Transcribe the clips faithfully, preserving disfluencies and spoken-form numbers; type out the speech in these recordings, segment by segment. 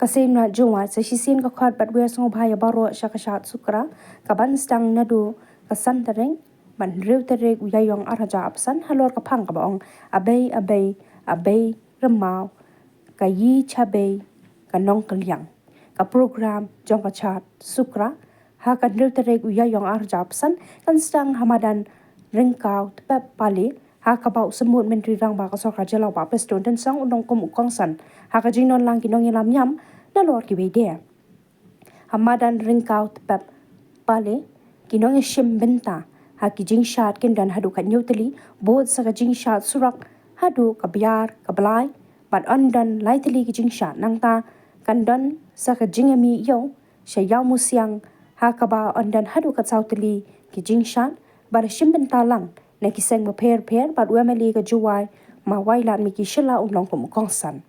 Ka Seiñ Raij Jowai, sa shisien ka khot bad wer sngewbha ya baroh sha ka shad Sukra, ka ban sdang naduh ka san tarik, ban hynriew tarik u Ïaïong ar hajar arphew san, halor ka phang kaba ong, Abei, Abei, Abei Rymmaw, ka Yi Chabei, ka Nongkylliang. Ka program jong ka shad Sukra, ha ka hynriew tarik u Ïaïong ar hajar arphew san, kan sdang ha madan Ryngkaw Tpep Pale, ha kaba u Symbud Myntri Rangbah ka Sorkar Jylla u Bah Prestone Tynsong u long kum u kongsan, ha ka jingdon lang ki nongïalam niam nalor kiwei de. Ha madan Ryngkaw Tpep Pale, ki nongïashim bynta ha ki jingshad kin don haduh ka hynñiew tylli, bud sa ka jingshad surok haduh ka Biar ka Blai, bad yn don lai tylli ki jingshad, nangta kan don sa ka jingïamih ïew sha Ïawmusiang, ha kaba yn don haduh ka saw tylli ki jingshad, bad da shim bynta lang na ki seng bapher bapher, bad u M L A ka Jowai, Ma Wailadmiki Shylla u long kum u kongsan.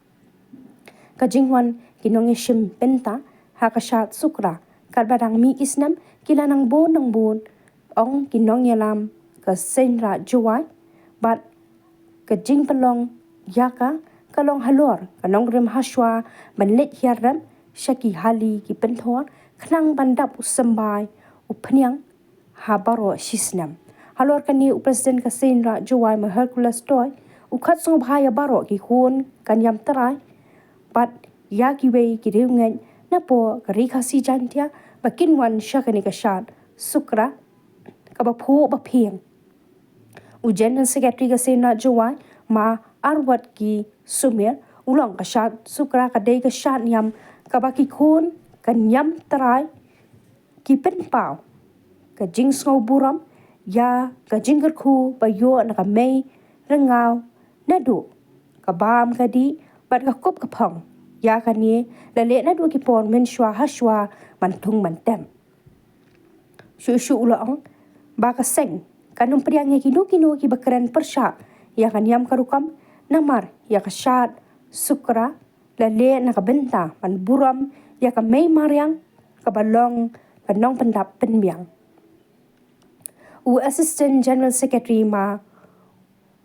Ka jingwan ki nongïashim bynta ha ka shad Sukra, katba dang mih ki snem, ki la nang bun nang bun, ong ki nongïalam ka Seiñ Raij Jowai, bad ka jingpynlong ïa ka, ka long halor ka nongrim hashwa ban leit hiar rep sha ki hali ki pynthor, khnang ban dap u symbai u phniang ha baroh shisnem. Halor kane u President ka Seiñ Raij Jowai, Ma Hercules Doy, u khot sngewbha ïa baroh ki khun ka niam trai, bad ïa kiwei ki riewngeit napoh ka Ri Khasi Jaiñtia, ba kin wan sha kane ka shad Sukra kaba phuh ba phieng. U General Secretary ka Seiñ Raij Jowai, Ma Arwatki Sumer, u long ka shad Sukra ka dei ka shad niam kaba ki khun ka niam trai ki pynpaw ka jingsngewburom ïa ka jingkyrkhu ba ïoh na ka mei ryngaw, naduh ka bam ka dih bad ka kup ka phong. Ïa kane la leh naduh ki por mynshuwa hashwa, man thung man tem. Shuh shuh u la ong ba ka seng kan ym pdiang ïa kino kino kiba kren pyrshah ïa ka niam ka rukom, namar ïa ka shad Sukra la leh na ka bynta ban burom ïa ka mei mariang kaba long ka nongpyndap pynbiang. U Assistant General Secretary Ma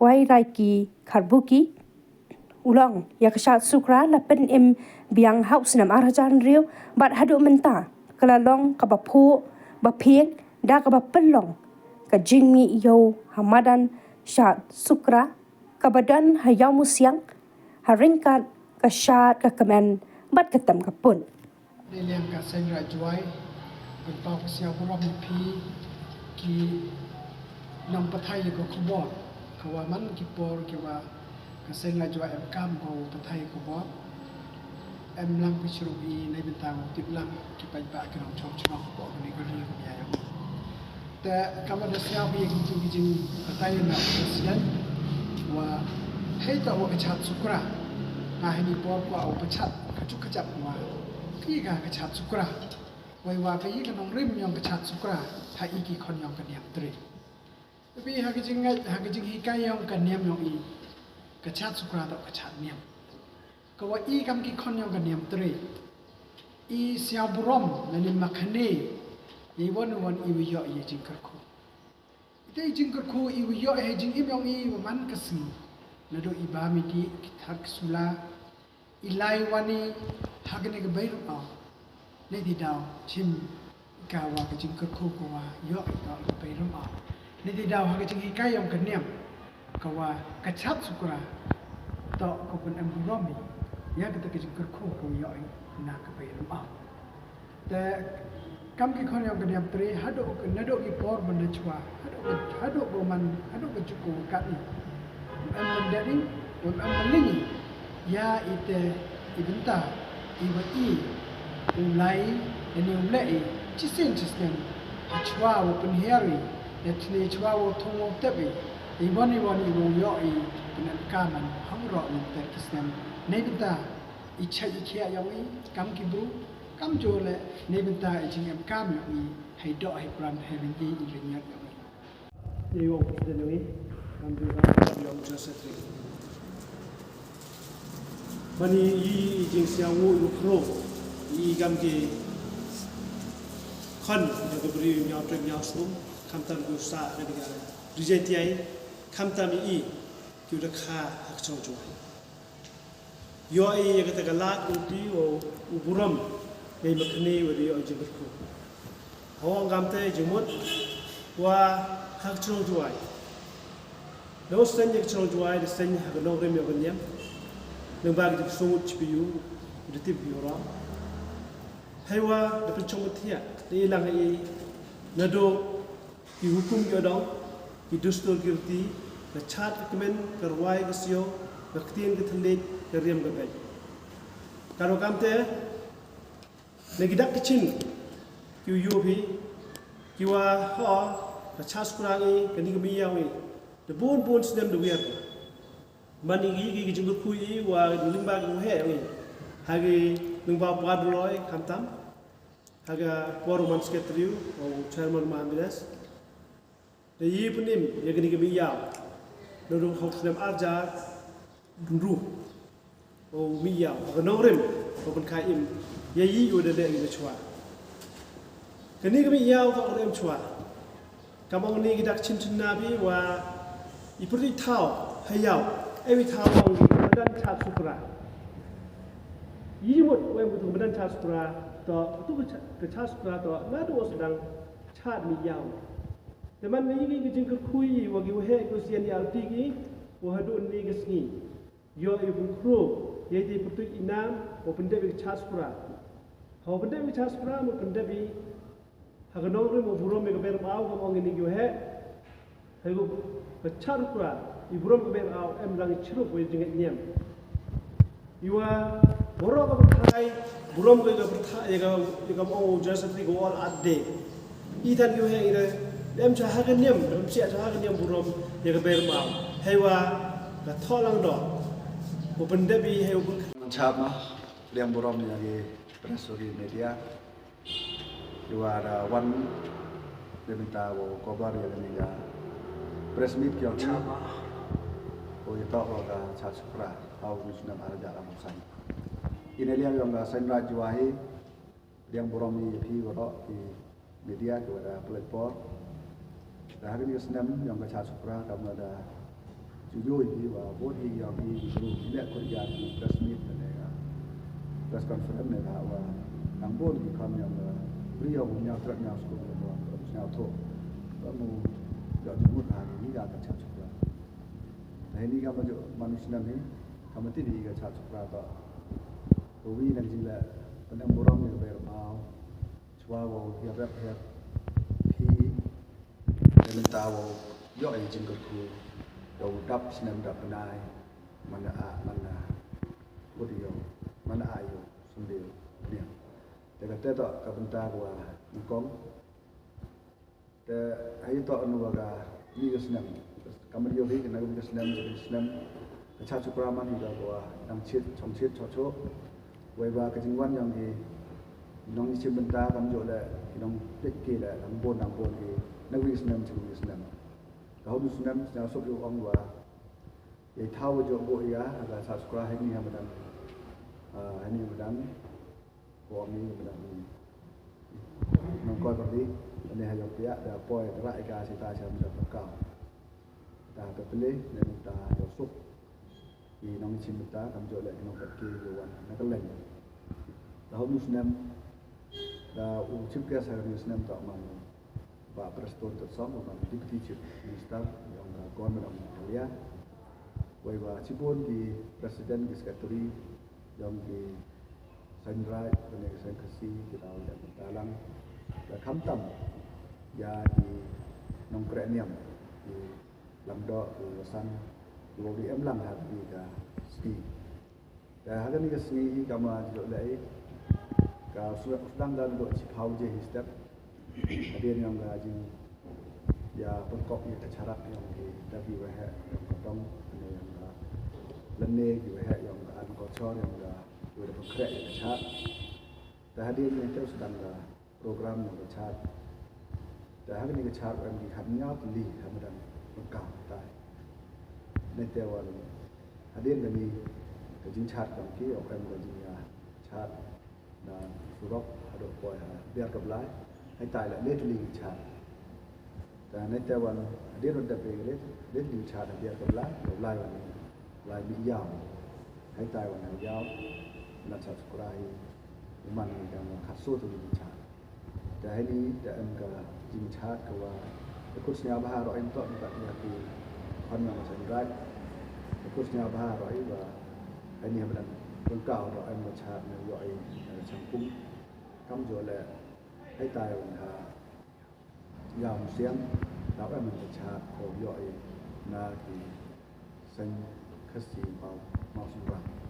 Wairaiki Kharbuki u long ïa ka shad Sukra la pynim biang ha u snem ar hajar hynriew, bad haduh mynta ka la long kaba phuh ba phieng da kaba pynlong ka jingmih ïew ha madan shad Sukra, kaba don ha Ïawmusiang, ha ryngkat ka shad ka kmen bad ka tem ka pun. Neiliang ka Seiñ Raij Jowai, pynpaw ka sñiawburom ïa phi ki nongpathai ïa ka khubor, ka wa man ki por ki wa ka Seiñ Raij Jowai em kam ka wa pathai ïa ka khubor. Em lang phi shuh i neibynta u tip lang ki paidbah ki nongchong chnong hapoh kani ka ri ka Mawlai. Te kam wa da sñiaw phi ïa kitu ki jingbatai na u President, wa hei toh wa ka chad Sukra. Nga heini por kwah u pachat ka juk ka jap wa ka i ka ka chad Sukra. Wei wa ka i ka nongrim yong ka chad Sukra ha i ki khon yong ka Niamtre. Phi ha ka jingngeit, ha ka jinghikai yong ka niam yong i, ka chad Sukra toh ka chad niam. Ka wa i kam ki khon yong ka Niamtre, i sñiawburom na nim makhane, i wan wan i wa ïoh i jingkyrkhu. Ite i jingkyrkhu i wa ïoh i jingim yong i wa man ka sngi. Naduh i bam i dih ki thar ki sula, i lai wan i ha kane ka bei rymaw. Neiti daw chim ka wa ka jingkyrkhu ka wa ïoh i toh ka bei rymaw. Neiti daw ha ka jinghikai yong ka niam ka wa ka chad Sukra toh ka pynemburom i ïa kata ka jingkyrkhu ka wa ïoh i na ka bei rymaw. Te kam ki khon yong ka Niamtre, haduh ka, naduh ki por ban da chwa, haduh ka, haduh ka man, haduh ka juk ka wa kat i. Em ban da i, em ban ling i. Ïa ite i bynta i wa i u lai, ne u leh i chisien chisnem. Ha chwa wa pynhiar i, ne chne chwa wa thung wa tep i. I wan i wan i wa ïoh i pynemkaam man ha u rok ne ter ki snem. Neibynta i chait i khiah yong i kam ki bru, kamjooh leh neibynta i jingemkaam yong i, hei doh hei pran hei ryngki i ryngñiat yong i. Ye u President yong i, kamjooh ka yong Joseph Ring. Mani i jingsñiaw u i u khro i kam ki khon yong ka bri ñiaw trep ñiaw sum, khamtam ki u sah ka dika ri Jaiñtia, khamtam i ki u da kha ha ka chong Jowai. Yoh i ya kata ka lad u ti u, u burom ya i ma khane wa da yoh i jingkyrkhu. Hawa ngam te jingmut wa ha ka chnong Jowai. Da u seng ya ka chnong Jowai, da seng ha ka nongrim ya ka niam. Nang ba ki da sung u chi pi u, da tip ki u ram. Heiwa da pynchong u thiah, da i lang i, na do ki hukum ki odong, ki dustur ki riti, ka chad ka kmen, ka rwai ka siaw, ka ktien ka thylliej, ka riam ka beit. Ka rukom te, na ki dak ki chin, ki u yoh phi, ki wa ho, ka chad Sukra i, ka ni ka miaw i, da bun bun snem da wiar. Man i ki, ki, ki jingkyrkhu i, wa lyngba ki u heh i, ha ki lyngba Pwadroi, khamtam, ha ka por u man secretary u, u chairman Mahamires. Da i pynim, ya ka ni ka miaw. Na rung hok snem arjar, rung ru. U miaw, ka nongrim, u pynkhai im, ya i u da leh i da chwa. Ka ni ka miaw ka u da em chwa. Ka mong ni ki dak chin chin na bi wa i pyrdi thaw, ha yaw, e wi thaw mong ni, madan chad Sukra. I mut, wa em tu madan chad Sukra, to, tu ka cha-, ka chad Sukra to, na tu sdang chad miaw. Te man ni ki jingkyrkhu i, wa ki u heh, ki u sian i alti ki, wa hadooh ni ka sngi. Yoh i u pynkhro, ya i te pyrtuit i nam, wa pyndep i ka chad Sukra. Ha wa pyndep i ka chad Sukra, wa pyndep i ha ka nongrim wa burom ya ka Bei Rymaw, ka mong i ni ki u heh. Hei ko ka chad Sukra, i burom ka Bei Rymaw, em lang i chirup wa i jingngeit niam. I wa, waroh ka pyrthai, burom ka ya ka pyrthai, ya ka, ya ka mong u Joseph Lee ka World Art Day. I tan ki u heh i re, em cha ha ka niam, em cha ha ka niam burom, ya ka Bei Rymaw. Hei wa, ka thoh lang doh. U pyndep i hei u pyn- Chap ma, liang burom ya ki press wa ki media. Ki wa da wan, de mynta wa cover ya ka ni ka press meet ki yong chap ma. Wa ya toh wa ka chad Sukra, hau ni snem arja lam san. I ne liang yong ka Seiñ Raij Jowai hi, Pdiang burom i ya phi waroh ki media ki wa da pynlait por. Da ha kani ka snem yong ka chad Sukra kam wa da ju yoo i phi wa bun i yong i ki bru ki leh kur ya ki press meet ne ka press conference ne ka wa nang bun ki khon yong ka bri yong u ñiaw tret ñiaw sku wa sñiaw thoh. Wa mu yoh jingmut ha kani ka chad Sukra. Da hini kam wa ju man u snem hi kam wa tip i ka chad Sukra toh. Wa wi na ka jingleh pynem burom ya ka Bei Rymaw. Chwa wow hiar rep hiar phi, te mynta wow yoh i jingkyrkhu, yow dap snem dap bnai, man a, man a, ud yow, man a yow, symbe yow, niam. Te ka te toh ka bynta ka wa nyngkong. Te hei toh nu wa ka ni ka snem. Ka man yow hi ka na ka snem, ka snem. Ka chad Sukra man hi ka wa nang chit, chong chit, chok chok. Wei wa ka jingwan yong ki nongchim bynta kamjooh leh ki nongpeit ki leh nang bun nang bun ki na wi snem chi wi snem. Ka hom snem sñiaw suk yow ong wa yei thaw wa jooh booh ya ha ka chad Sukra heini ha madan, ah, heini ha madan ko ong ni ha madan ni nong koi kor di ne ha yong pia da poi ra i ka sita cha madan Pyrkau. Ta ka pele ne ta yow suk. Ki nongchim bynta kamjooh leh ki nongpeit ki yow wan na ka leng. Da hom snem da u chief guest ha ka snem toh man Bah Prestone Tynsong, u man Deputy Chief Minister yong ka Government of Meghalaya. Wei wa chibun ki President ki Secretary yong ki Seiñ Raij, kane ka Seiñ Khasi, ki daw ya bynta lang. Da khamtam ya ki nongkreh niam, ki langdoh, ki wasan, ki wa em lang ha kani ka sngi. Te ha kani ka sngi hi kam wa jooh leh i ka sdang da dooh chiphaw je hi step. Hadien yong ka jing ya pyrkhat ya ka charak yong ki da ki waheh yong ka dong, ne yong ka lane ki waheh yong ka an culture yong ka, ki wa da pynkreh ya ka chad. Te hadien ne te sdang ka program yong ka chad. Te ha kani ka chad em ki khatñiaw tylli ha madan Pyrkau tai. Ne te wan hadien kani ka jingchad kam ki, em ka jingya chad na surok hadooh poi ha Biar ka Blai. Hei tai leh le tylli ki chad. Te ne te wan hadien wan da pe le, le tylli ki chad ha Biar ka Blai, ka Blai wan, Blai Miyaw. Hei tai wan ha yaw, na subscribe, u man ni ka mo khat so tu ni cha. Te hei ni te em ka jingchat ka wa, e kut sñiaw bha ro em to ni ka ya ki khon na ma chan rai. E kut sñiaw bha ro i wa, hei ni ha blan pun ka ro em ma chat ne yo i, e, chang kum. Kam jo le, hei tai wan ha, yaw siang, tau em ma chat ko yo i, na ki seng Khasi Mawsynram, Mawsynram.